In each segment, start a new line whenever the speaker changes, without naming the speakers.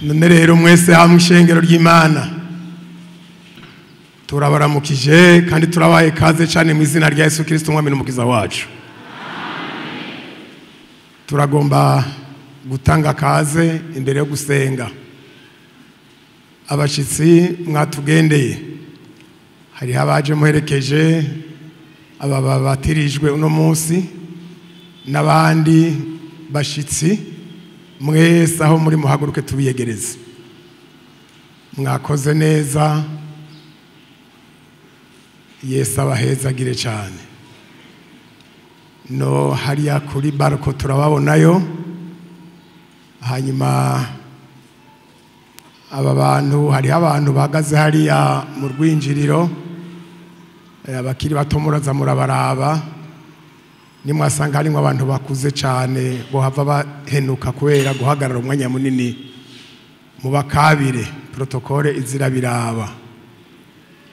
None rero mwese hamwe ishengero ry'Imana turabaramukije kandi turabaye kaze cyane mu izina rya Yesu Kristo umwami n'umukiza wacu. Turagomba gutanga kaze imbere yo gusenga. Abashitsi mwatugendeye, hari abaje muherekeje aba babatirijwe uno munsi n'abandi bashitsi mwese aho muri muhaguruke tubiyegereze. Mwakoze neza, Yesu abahezagire cyane. No hariya kuri barko turababonayo. Hanyuma aba bantu, hariho abantu bahagaze hariya mu rwinjiriro, abakiri bato muraza murabaraba, nimwasanga harimo abantu bakuze cyane bohava bahenuka kubera guhagarara umwanya munini, mubakabire protokole izira biraba.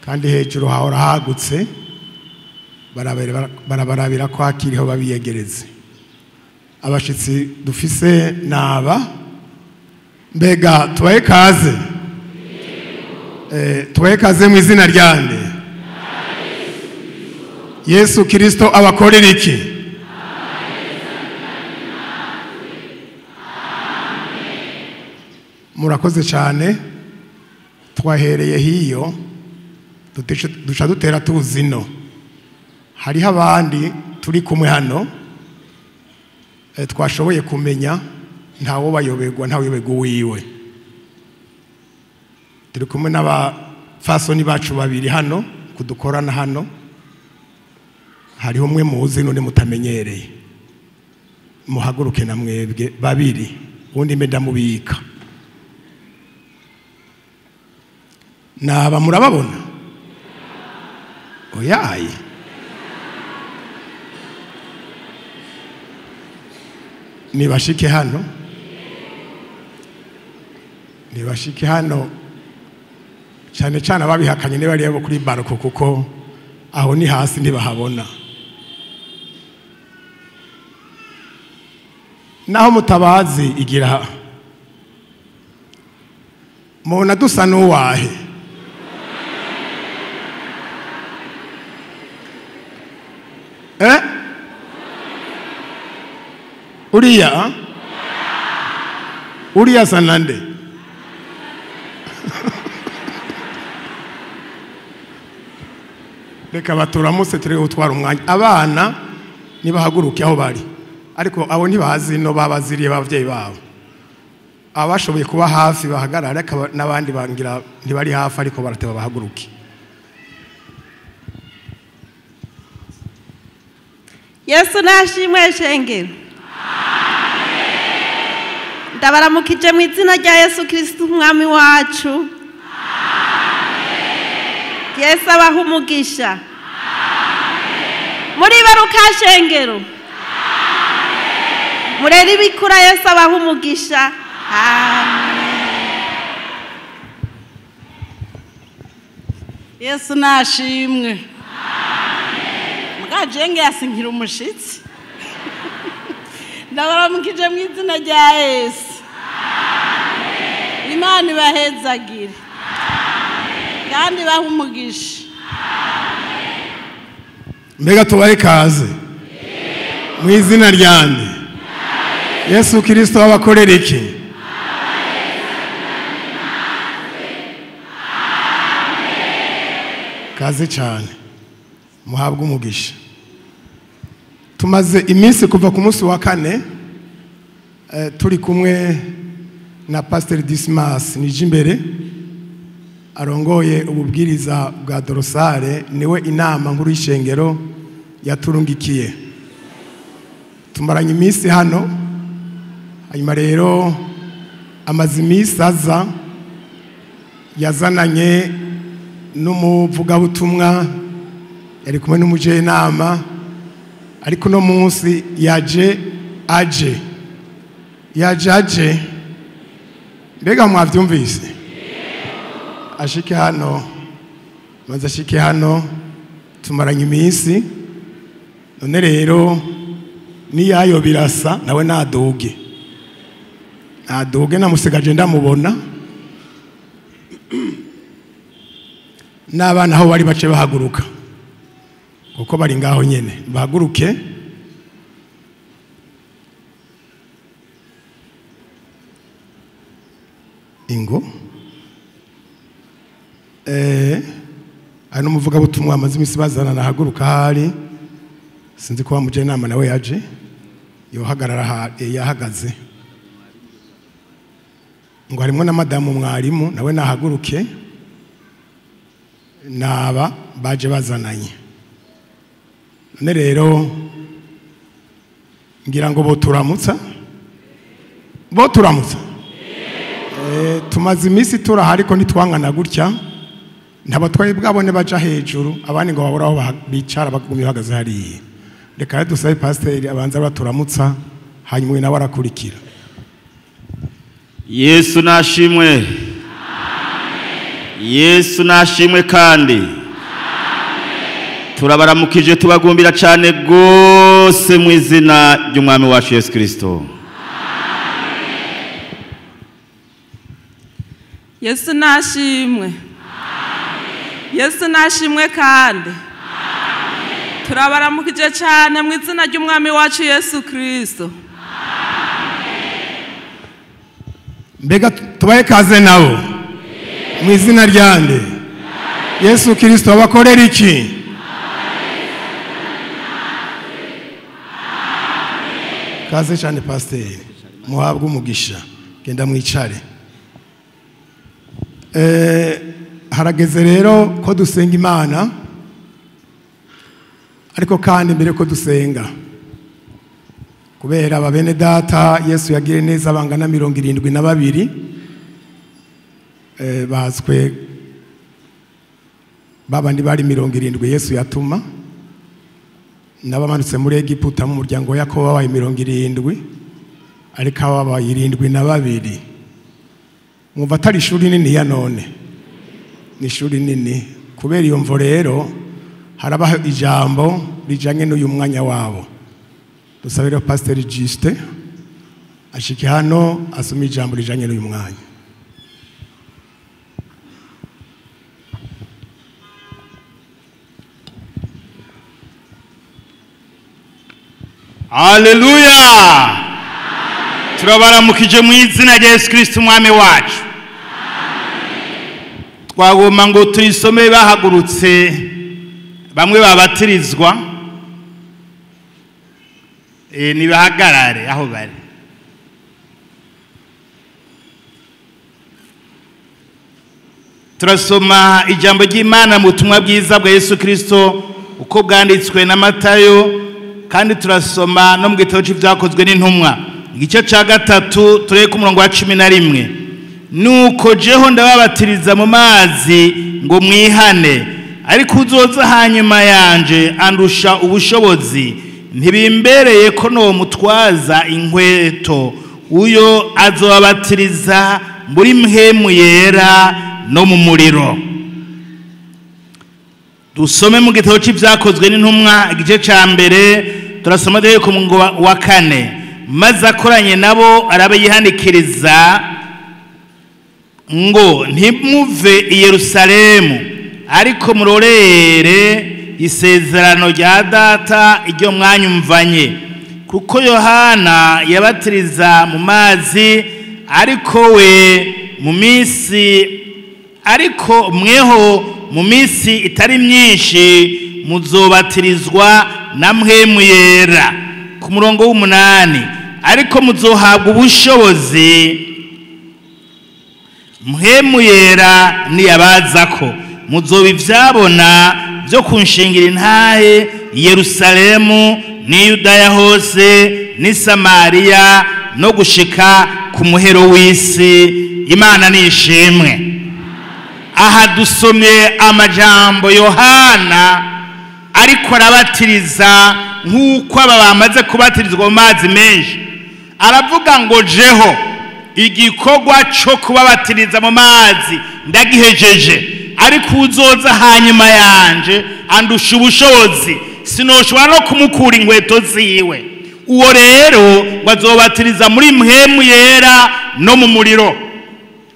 Kandi hejuru hahora hagutse, barabarabira ko hakiriho babiyegereze. Abashitsi dufise naba, mbega tubahe kaze, tubahe kaze mu izina ryande Yesu Kristo. Abakorera iki? Murakoze cyane. Twahereye hiyo duca dutera tuzino. Hariho abandi turi kumwe hano twashoboye kumenya, ntawo bayoberwa, ntawe yoberwa wiwe. Turi kumwe n'abafasoni bacu babiri hano kudukorana hano. Hariho umwe muzi n'undi mutamenyereye, muhaguruke na mwebwe babiri, undi mbe ndamubika. Naba murababona? Oyaye, nibashike hano, nibashike hano cyane cyane ababihakanye n'abari bo kuri barko, kuko aho ni hasi ntibahabona. Naho mutabazi igira mubona dusa n'uwahe? Uriya uriya sanande reka baturamutse turi gutwara umwanya. Abana nibahaguruke aho bari, ariko abo ntibazi no babaziriye abavyeyi babo. Abashoboye kuba hafi bahagarara, ariko n'abandi bangira ntibari hafi ariko barateba bahaguruke.
Yesu nashimwe shengero. Ndabaramukije mu izina rya Yesu Kristo umwami wacu. Amen. Yesu abaha umugisha. Amen. Muri baruka shengero. Amen. Mureri bikura, Yesu abaha umugisha. Amen.
Yesu nashimwe. Amen. Mugajenge yasinkira umushitsi. Ndabaramukije mu izina rya Yesu. Amen. Imana ibahezagire. Amen. Kandi bahe umugisha.
Amen. Mbega tubahe kaze mu izina ryande Yesu Kristo abakorera iki? Kaze cyane, muhabwe umugisha. Tumaze iminsi kuva ku munsi wa kane turi kumwe na Pastor Dismas Nijimbere arongoye ububwiriza bwa Dorosale, niwe inama nkuru y'ishengero yaturungikiye. Tumaranye iminsi hano, hanyuma rero amaze iminsi aza yazananye n'umuvugabutumwa, yari kumwe n'umujenama, ariko no munsi yaje aje yaje aje. Mbega mwavyumvise? Ashike hano, maze ashike hano tumaranye iminsi. None rero niyayo birasa nawe naduge. Aduge namusigaje ndamubona. N'abana aho bari bace bahaguruka, kuko bari ngaho nyene, bahaguruke. Ingo ari n'umuvugabutumwa amaze iminsi bazana, nahaguruka ahari, sinzi ko wamuje inama nawe yaje, yohagarara yahagaze. Ngo harimo na madamu mwarimu nawe nahaguruke, naba baje bazananye. None rero ngira ngo boturamutsa, boturamutsa. Tumaze iminsi turaha ariko ntitwangana gutya, ntabo twari bwabone baja hejuru, abandi ngo babura aho bicara bagumye bahagaze hariya. Reka dusabe pasiteri abanza baturamutsa, hanyuma nawe arakurikira.
Yesu nashimwe. Yesu nashimwe kandi. Turabaramukije tubagumbira cyane gose mu izina ry'Umwami wacu Yesu Kristo.
Yesu nashimwe. Yesu nashimwe kandi. Turabaramukije cyane mu izina ry'Umwami wacu Yesu Kristo.
Mbega tubaye kaze nabo mu izina ryande Yesu Kristo abakorera iki? Kaze cyane pasiteri, muhabwe umugisha, genda mwicare. Harageze rero ko dusenga Imana, ariko kandi mbere ko dusenga, kubera ababene data Yesu yagire neza bangana 72 bazwe babandi bari 70 Yesu yatuma, n'abamanutse muri Egiputa mu muryango wa Yakobo babaye 70, ariko ababaye 72. Mwumva atari ishuri nini ya none, ni ishuri nini. Kubera iyo mvo rero harabaho ijambo rijanye n'uyu mwanya wabo. Dusabire Pasiteri Juste ashike hano asome ijambo rijanye n'uyu mwanya.
Haleluya! Turabaramukije mu izina rya Yesu Kristo Umwami wacu. Twagomba ngo turisome bahagurutse, bamwe babatirizwa, nibahagarare aho bari. Turasoma ijambo ry'Imana mu butumwa bwiza bwa Yesu Kristo uko bwanditswe na Matayo, kandi turasoma no mu gitabo cy'ibyakozwe n'intumwa igice cya 3 turebe ku murongo wa 11. Nuko jeho ndababatiriza mu mazi ngo mwihane, ariko uzoza hanyuma yanje andusha ubushobozi, ntibimbereye ko no mutwaza inkweto, uyo azobabatiriza muri mpemu yera no mu muriro. Dusome mu gitabo cy'ibyakozwe n'intumwa igice cya 1 turasoma duhereye ku murongo wa 4. Maze akoranye nabo arabayihanikiriza ngo ntimuve i Yerusalemu, ariko murorere isezerano rya data iryo mwanyumvanye, kuko Yohana yabatiriza mu mazi, ariko we mu minsi, ariko mweho mu minsi itari myinshi muzobatirizwa na mpemu yera. Ku murongo w'8, ariko muzohabwa ubushobozi mpemu yera niyabazako, muzoba ivyabona byo kunshingira intahe Yerusalemu ni Yudaya hose ni Samariya no gushika ku muhero w'isi. Imana nishimwe. Aha dusomye amajambo Yohana ariko arabatiriza nk'uko aba bamaze kubatirizwa mu mazi menshi. Aravuga ngo jeho igikorwa cyo kubabatiriza mu mazi ndagihejeje, ariko uzoza hanyuma yanje andusha ubushobozi, sinoshobora no kumukura inkweto ziwe. Uwo rero ngo azobatiriza muri mpemu yera no mu muriro.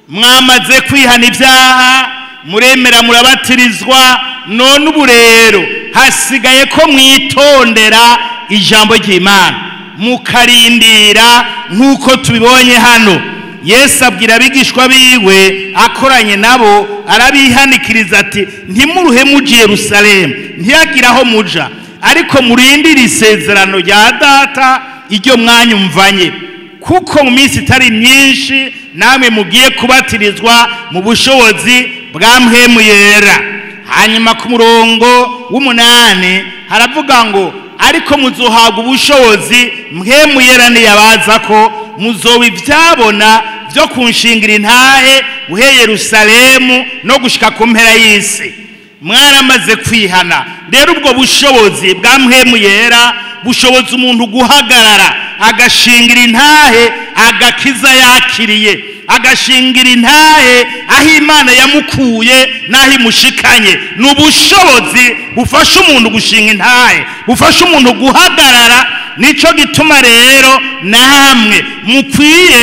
Mwamaze kwihana ibyaha, muremera, murabatirizwa. None ubu rero hasigaye ko mwitondera ijambo ry'Imana, mukarindira nk'uko tubibonye hano. Yesu abwira abigishwa biwe akoranye nabo, arabihanikiriza ati: "Ntimuruhe muje Yerusalemu, ntiyagire aho muja, ariko murindire isezerano rya Data iryo mwanyumvanye, kuko mu minsi itari myinshi namwe mugiye kubatirizwa mu bushobozi bwa Mpwemu Yera." Hanyuma ku murongo w'8 haravuga ngo: "Ariko muzohabwa ubushobozi Mpwemu Yera niyabaza ko, muzoba ivyabona byo kunshingira intahe uhe Yerusalemu no gushika ku mpera y'isi." Mwaramaze kwihana rero, ubwo bushobozi bwa Mpwemu Yera bushoboza umuntu guhagarara, agashingira intahe agakiza yakiriye, agashingira intahe aho Imana yamukuye n'aho imushikanye. Ni ubushobozi bufasha umuntu gushinga intahe, bufasha umuntu guhagarara. Nico gituma rero namwe mukwiye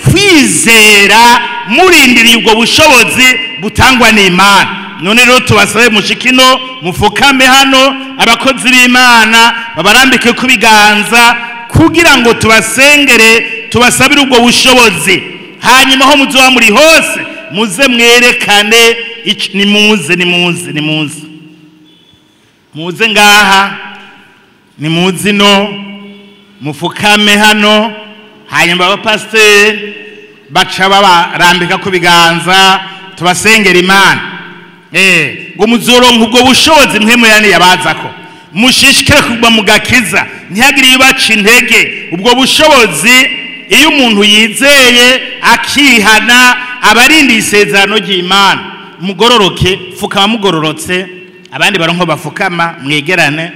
kwizera murindiriye ubwo bushobozi butangwa n'Imana. None rero tubasabe mushikino, mufukame hano, abakozi b'Imana babarambike ku biganza kugira ngo tubasengere, tubasabire ubwo bushobozi. Hanyuma aho muzoba muri hose muze mwerekane. Nimuze, nimuze, nimuze, muze ngaha, nimuze ino, mufukame hano. Hanyuma abapasiteri baca babarambika ku biganza, tubasengera Imana. Ngo muzoronka ubwo bushobozi Mpwemu Yera niyabazako. Mushishikare kuguma mu gakiza, ntihagire iyo baca intege. Ubwo bushobozi, iyo umuntu yizeye akihana, aba arindiye isezerano ry'Imana. Mugororoke, fukama mugororotse, abandi baronko bafukama, mwegerane.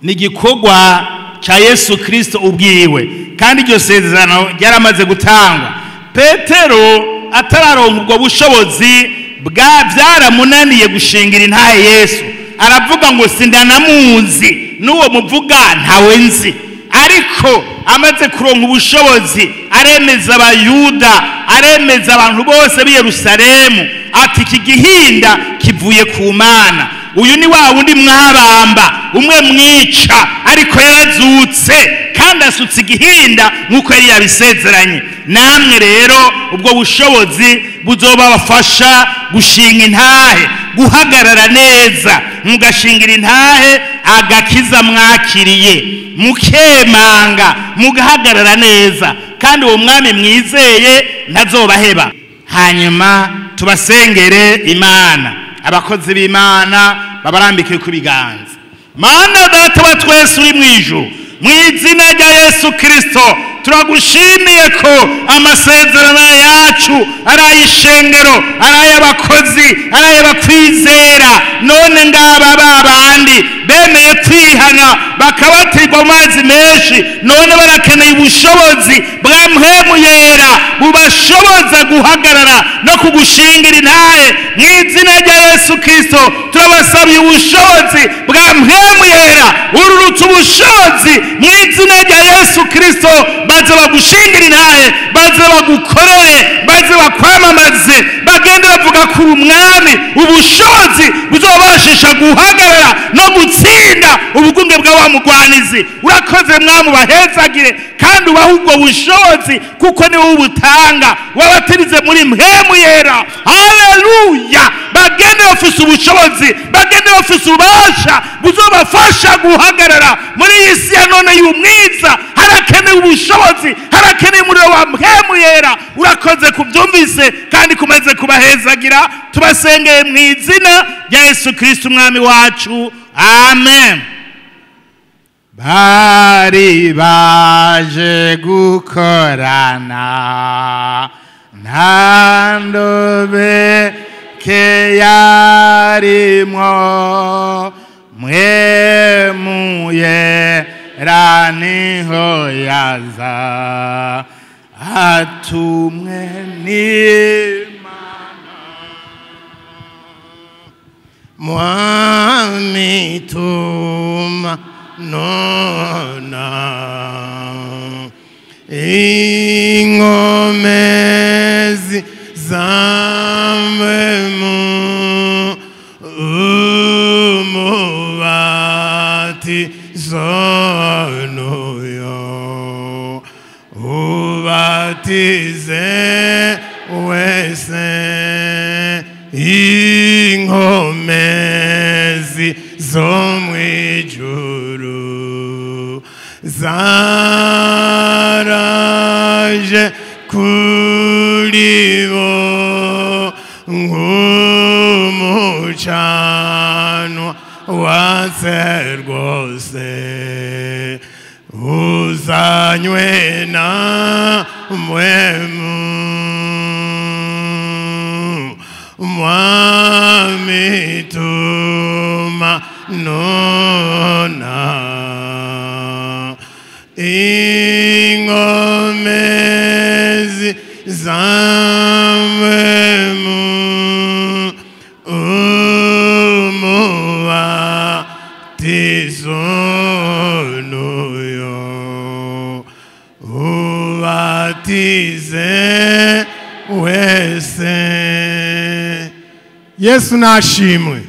Ni igikorwa cya Yesu Kristo ubwiwe, kandi iryo sezerano ryaramaze gutangwa. Petero atararonka ubwo bushobozi bwa byaramunaniye gushingira intahe Yesu, aravuga ngo: "Sindanamuzi, n'uwo muvuga ntawe nzi." Ariko amaze kuronka ubushobozi, aremeza Abayuda, aremeza abantu bose b'i Yerusalemu ati: "Iki gihinda kivuye ku Mana. Uyu ni wa wundi mwabamba, umwe mwica, ariko yarazutse kandi asutse igihinda nk'uko yari yabisezeranye." Namwe rero ubwo bushobozi buzobafasha gushinga intahe, guhagarara neza, mugashingira intahe agakiza mwakiriye, mukemanga, mugahagarara neza, kandi uwo mwami mwizeye ntazobaheba. Hanyuma tubasengere Imana, abakozi b'Imana babarambike ku biganza. Mana Data wa twese uri mu ijuru, mu izina rya Yesu Kirisito, turagushimiye ko amasezerano yacu ari ay'ishengero, ari ay'abakozi, ari ay'abakwizera. None ngaba ba bandi bemeye kwihana, bakabatirwa mu mazi menshi, none barakeneye ubushobozi bwa Mpwemu Yera bubashoboza guhagarara no kugushingira intahe. Mu izina rya Yesu Kirisito, turabasabiye ubushobozi bwa Mpwemu Yera ururutse ubushobozi. Mu izina rya Yesu Kirisito, baze bagushingira intahe, baze bagukorere, baze bakwamamaze, bagende bavuga ko uri umwami. Ubushobozi buzobashisha guhagarara no gutsinda ubugunge bwa wa mugwanizi. Urakoze Mwami, ubahezagire kandi ubahe ubwo bushobozi, kuko niwe ubutanga. Wabatirize muri Mpwemu Yera. Haleluya! Bagende bafise ubushobozi, bagende bafise ububasha buzobafasha guhagarara muri iyi si ya none y'umwiza. Harakenewe ubushobozi, harakenewe umuriro wa Mpwemu Yera. Urakoze kubyumvise kandi kumaze kubahezagira. Tubasengeye mu izina rya Yesu Kristo umwami wacu, amen. Bari baje gukorana, nta ndobeke yarimwo. Mpwemu Yera niho yaza atumwe n'Imana.
Mwami, tuma nona. Inkomezi zamwemu umubatizo nuyo ubatize wese inkomezi zo mw'ijuru zaraje kuri bo nk'umucanwa watse rwose uzanywe na mwemu mwami tuma nona inkomezi zamwemu umubatizo nuyo ubatize wese. Yesu nashimwe.